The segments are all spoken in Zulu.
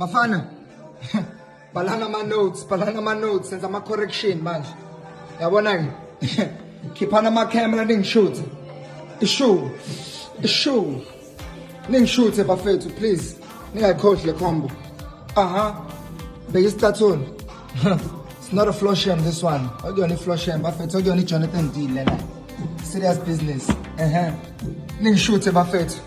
Bafana, bhalani ama-notes, bhalani ama-notes, senza ama-correction manje. Yabona ke, khiphani ama-camera ningishuthe. Ishu, ishu. Ningishuthe bafethu please. Ningayikhohlwi le combo. Aha. Bheka isicathulo. It's not a flosham this one. Akuyona i-flosham bafethu, akuyona i-Jonathan D lena. Serious business. Ehhe. Ningishuthe bafethu.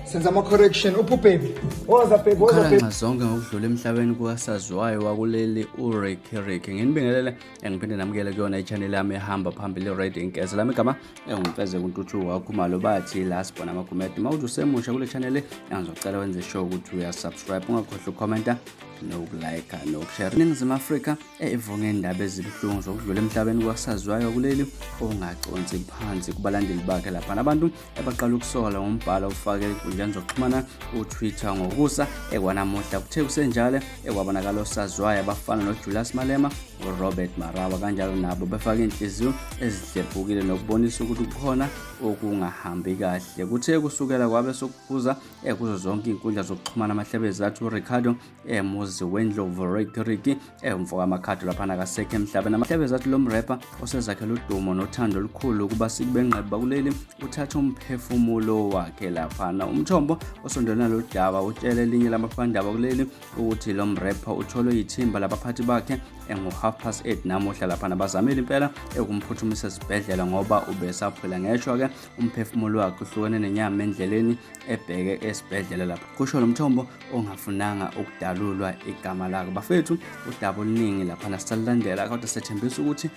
Senza ama correction. Uphu baby. Woza baby, woza Ukhala baby. nxa zonke ngokudlula emhlabeni kukasaziwayo wakuleli uRicky Ricky. Nginibingelele ngiphinde namukele kuyona i-channel yami ehamba phambili Red Inkeze. Lami igama enguMfezeko uNtuthu waKhumalo bathi la sibona amakhomedi. Uma uthi usemusha kule channel engizocela wenze sure ukuthi uyasubscribe, ungakhohlwa ukukhomenta nokulike nokushare. INingizimu Afrika evunge indaba ezibuhlungu zokudlula emhlabeni kwasaziwayo kuleli ongaconsi phansi kubalandeli bakhe laphana. Abantu abaqala ukusola ngombhalo ofake enkundleni zokuxhumana uTwitter ngokusa ekwanamuhla. Kuthe kusenjalo ekwabonakala osaziwayo abafana noJulius Malema, uRobert Marawa kanjalo nabo befake inhliziyo ezihlephukile nokubonisa ukuthi kukhona okungahambi kahle. Kuthe kusukela kwabe sokuphuza kuzo zonke iy'nkundla zokuxhumana amahlebezi athi uRicardo emuzi wendlovu Ricky Ricky umfo kaMakhado laphana akasekho emhlabeni. Amahlebezi athi lo mrepha osezakhele udumo nothando olukhulu kuba sikubenqeba bakuleli uthatha umphefumulo wakhe laphana. Umthombo osondelana nalolu daba utshele elinye lamaphephandaba kuleli ukuthi lo mrepha utholwe yithimba labaphathi bakhe engu-8:30 namuhla laphana. Bazamile impela ukumphuthumisa esibhedlela ngoba ubesaphila. Ngeshwa-ke umphefumulo wakhe uhlukene nenyama endleleni ebheke esibhedlela lapha, kusho lo mthombo ongafunanga ukudalulwa igama lakhe. Bafethu, udaba oluningi laphana sisalulandela, kodwa sethembisa ukuthi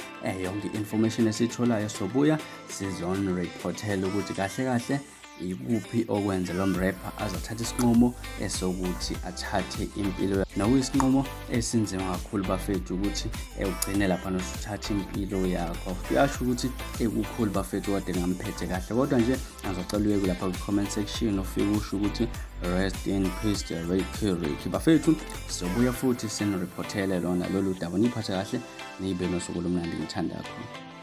yonke i-information esiyitholayo sobuya sizonireportela ukuthi kahle kahle ikuphi okwenze lo mrepha azathatha isinqumo esokuthi athathe impilo, nokuyisinqumo esinzima kakhulu bafethu ukuthi ugcine lapha nosuthatha impilo yakho. Kuyasho ukuthi ekukhulu bafethu kade ngamphethe kahle, kodwa nje ngizocela uye lapha kwi-comment section ufike usho ukuthi rest in peace Ricky Ricky. Bafethu, sizobuya futhi sinirephothele lona lolu daba. Niphathe kahle, nibe nosuku olumnandi. Ngithanda kakhulu.